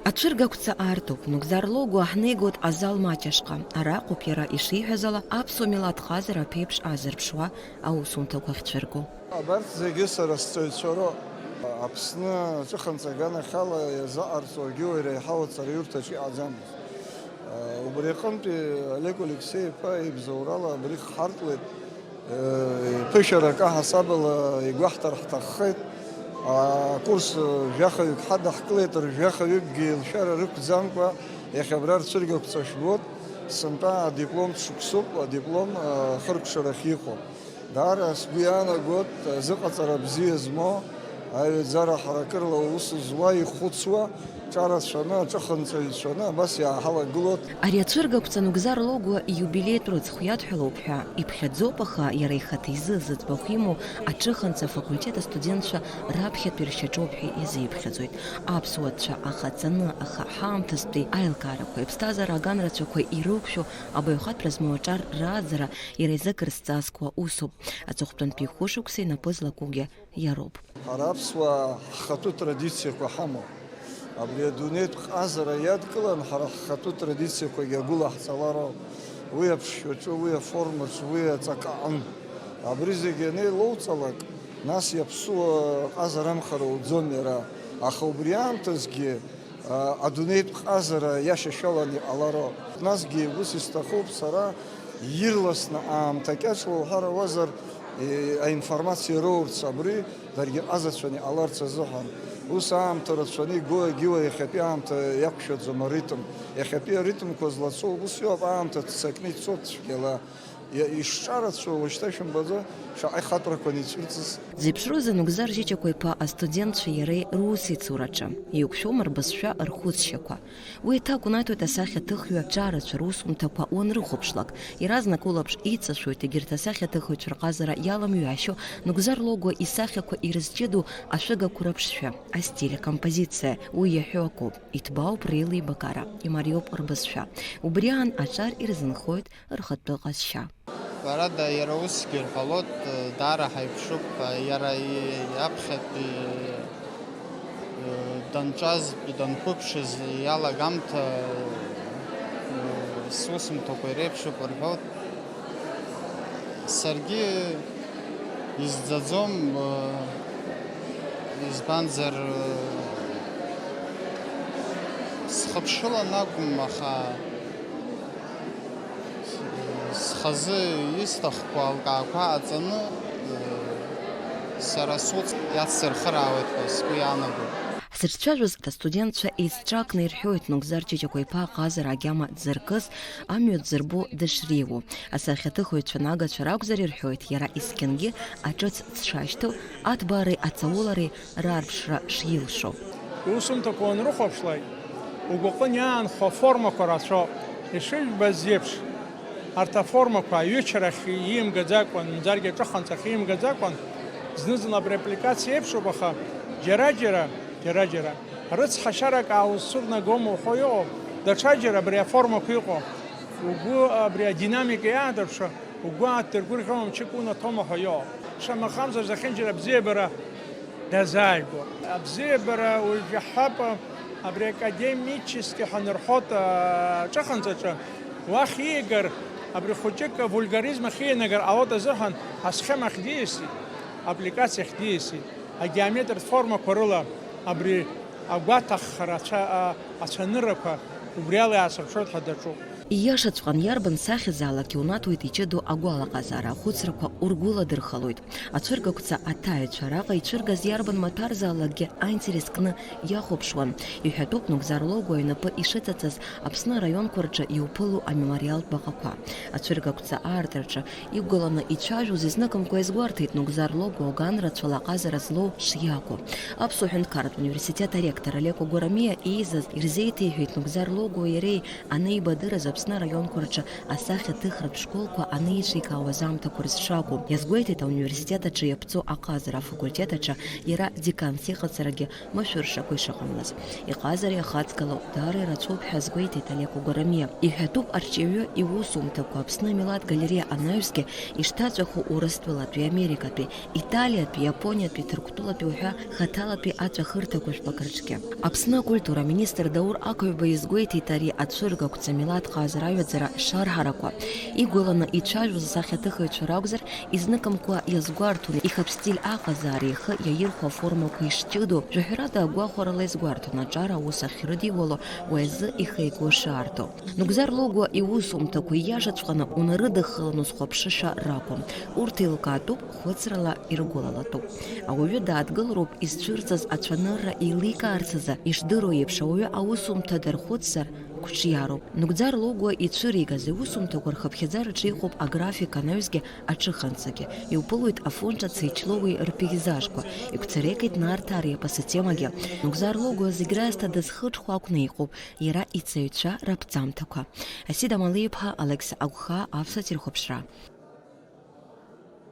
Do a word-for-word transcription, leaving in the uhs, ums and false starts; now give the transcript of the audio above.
Ацәыргақәҵа аартуп, Нугзар Логуа ҳнеигоит азал маҷ ашҟа. Араҟоуп иара ишиҳәаз ала аԥсуа милаҭ ҟазара аԥеиԥш азырԥшуа аусумҭақәа ахьцәырго. Абарҭ зегьы сара сҵаҩцәа роуп. Аԥсны аҿыханҵа аганахьала иазаҟарҵогьы уи реиҳау ацараиурҭаҿы иҟаӡамызт. Убри аҟынтәи Олег Алексеи-иԥа ибзоурала абри хҳартлеит. Ԥышәарак аҳасабала игәаҳҭар ҳҭаххеит. Акурс жәахаҩык ҳадаҳкылеит, ржәахаҩыкгьы еилшәара рықәӡамкәа иахьа абра рцәыргақәҵа шәбоит. Сынтәа адипломтә шықәсуп, адиплом, а, хыркәшарахь иҟоуп. Даара сгәы иаанагоит, зыҟаҵара бзиа змоу, аҩаӡара ҳаракырала аус зуа, ихәыцуа, ҿарацәаны, аҿыханҵаҩцәаны абас иааҳалагылоит. Ари ацәыргақәҵа Нугзар Логуа ииубилеитә рыцхә иадҳәалоуп ҳәа иԥхьаӡоуп, аха иара ихаҭа изы зыӡбахә имоу аҿыханҵа афакультет астудентцәа раԥхьатәи ршьаҿоуп ҳәа иазиԥхьаӡоит. Аԥсуа ҭцәа аҟаҵаны, аха ҳаамҭазтәи аилкаарақәеи аԥсҭазаара аганрацәақәеи ирықәшәо абаҩхатәра змоу аҿар рааӡара иара изы акыр зҵазкуа усуп. Аҵыхәтәантәи хәышықәса инапы злакугьы иароуп. Ҳара аԥсуаа ҳхатәы традициақәа ҳамоуп. Абри адунеитә ҟазара иадкылан, ҳара ҳхатәы традициақәагьы агәылаҳҵалароуп. Уи аԥшшәаҿы, уи аформаҿы, уи аҵакы аҟны. Абри зегьы анеилоуҵалак, нас иаԥсуа ҟазара амхара уӡом иара. Аха убри аамҭазгьы а, адунеитә ҟазара иашьашәалан иҟалароуп. Насгьы ус исҭахуп сара ирласны аамҭа кьаҿла уҳәар ауазар, е, аинформациа роурц абри даргьы ҟазацәаны иҟаларц азыҳәан. Ус аамҭа рацәаны игоу агьиуа иахьатәи аамҭа иақәшәаӡом аритм. Иахьатәи аритмқәа злацо ус иоуп, аамҭа ццакны ицоит цәгьала. Иа-, ишҿарацәоу уажәшьҭа шәымбаӡои, шаҟа ихатәрақәа аницәырҵыз? Дзеиԥшроузеи Нугзар Ҷыҷақәа-иԥа астудентцәеи иареи русеицураҿы? Иуқәшәома рбызшәа, рхәыцшьақәа? Уи аҭак унаҭоит асахьаҭыхҩы ҿарацәа русумҭақәа уанрыхәаԥшлак. Иаразнак улаԥш иҵашәоит егьырҭ асахьаҭыхыҩцәа рҟазара иаламҩашьо Нугзар Логуа исахьақәа ирызҷыду ашәыгақәа рыԥшшәа, астиль, акомпозициа. Уи иаҳәо акоуп, иҭбаауп реилибакаара, имариоуп рбызшәа. Убри аан аҿар ирзынхоит рхатәы ҟазшьа. Ҳәарада, иара усгьы рҳәалоит, даара ҳаиԥшуп, иара и-, аԥхьатәи, данҿаз, данқәыԥшыз иалагамҭа, сусумҭақәа иреиԥшуп рҳәоит. Саргьы изӡаӡом, избанзар, схыԥшылан акәым, аха схазы исҭахқәо алкаақәа аҵаны, сара суц иацсырхыраауеит ҳәа сгәы иаанагоит. Ҳзыҿцәажәоз астудентцәа еицҿакны ирҳәоит Нугзар Ҷыҷақәа-иԥа аҟазара агьама дзыркыз, амҩа дзырбо дышреиуоу. Асахьаҭыхыҩцәа нагацәа ракәзар ирҳәоит, иара есқьынгьы аҿыц дшашьҭоу, аҭбаареи аҵаулареи раарԥшра шилшо. Иусумҭақәа уанрыхәаԥшлак, угәаҟын иаанхо аформақәа рацәоуп. Ишыжәбаз еиԥш, арҭ аформақәа аҩычарахь иимгаӡакәан, мамзаргьы аҿыханҵахь иимгаӡакәан, зны-зынла абри апубликациа еиԥшуп, аха џьара-џьара, џьара-џьара рыцҳашьарак аалызцәырнагома уҳәо иҟоуп, даҽаџьара абри аформақәа иҟоу, угәы абри адинамика иаадырԥшуа, угәы аадыргәырӷьо мчык унаҭома ҳәа иҟоуп. Шамахамзар зехьынџьара абзиабара дазааигәоуп. Абзиабара уажә иаҳҳәап, абри академически ҳанырҳәоит, аҿыханҵаҿы, уахь иигар, абри хәыҷык авульгаризм ахьианагар ҟалоит азыҳәан, асхема ахь диасит, апубликациа ахь диасит, агеометртә формақәа рыла абри агәаҭаххара ацәа-, а, ацәаныррақәа убриала иаасырԥшуеит ҳәа даҿуп. Ииашаҵәҟьан, иарбан сахьазаалак иунаҭоит иҷыдоу агәалаҟазаара, ахәыцрақәа ургәыладырхалоит. Ацәыргақәҵа аҭааҩцәа араҟа ицәыргаз иарбан маҭәарзаалакгьы аинтерес кны иахәаԥшуан. Иҳәатәуп Нугзар Логуа инапы ишыҵаҵаз Аԥсны араионқәа рҿы иуԥыло амемориалтә баҟақәа. Ацәыргақәҵа аартраҿы иқәгыланы ицәажәоз изныкымкәа иазгәарҭеит Нугзар Логуа аганрацәала аҟазара злоу шиакәу. Аԥсуа ҳәынҭқарратә университет аректор Олег Гәарамиа ииз-, ирзеиҭеиҳәеит Нугзар Логуа иареи анеибадырыз Аԥсны араионқәа рҿы асахьаҭыхратә школқәа анеиҿикаауаз аамҭақәа рзы шакәу. Иазгәеиҭеит ауниверситет аҿы иаԥҵоу аҟазара афакультет аҿы иара деканс иҟаҵарагьы машәыршақәа ишыҟамлаз. Иҟазара иахаҵгылоу даара ирацәоуп ҳәа азгәеиҭеит Олег Угәарамиа. Иҳәатәуп арҿиаҩы иусумҭақәа Аԥсны амилаҭ галереиа анаҩсгьы ишҭаҵәаху Урыстәылатәи, Америкатәи, Италиатәи, Иапониатәи, Ҭырқәтәылатәи уҳәа хаҭалатәи аҵәахырҭақәа жәпак рҿгьы. Аԥсны акультура аминистр Даур Ақаҩба изгәеиҭеит ари ацәыргақәҵа милаҭ ҟазара аҩаӡара шарҳарақәа. Игәыланы ицәажәоз асахьаҭыхыҩцәа ракәзар, изныкымкәа иазгәарҭон ихатә стиль аҟазаара ихы иаирхәо аформақәа ишҷыдоу, жәаҳәарада агәахәарала изгәарҭон аҿар аус ахьрыдиуало, уи азы ихы игәы шаарту. Нугзар Логуа иусумҭақәа ииашаҵәҟьаны унарыдыххылан узхәаԥшыша ракәым. Урҭ еилкаатәуп, хәыцрала иргәылалатәуп. Ауаҩы дааҭгылароуп изцәырҵыз ацәанырра еиликаарц азы, ишдыру еиԥш, ауаҩы аусумҭа дархәыцзар, қәҿиароуп. Нугзар Логуа ицәыригаз иусумҭақәа рхыԥхьаӡараҿы иҟоуп аграфика анаҩсгьы аҽыханӡагьы. Иуԥылоит Афон Ҿацеичлоуи рпейзажқәа, игәцарекеит Нарҭаа репос атемагьы. Нугзар Логуа зегь раасҭа дазхыҽхәо акәны иҟоуп иара иҵаҩцәа раԥҵамҭақәа. Асида Малиԥҳа, Алекс Агәхаа, Аԥсуа телехәаԥшра.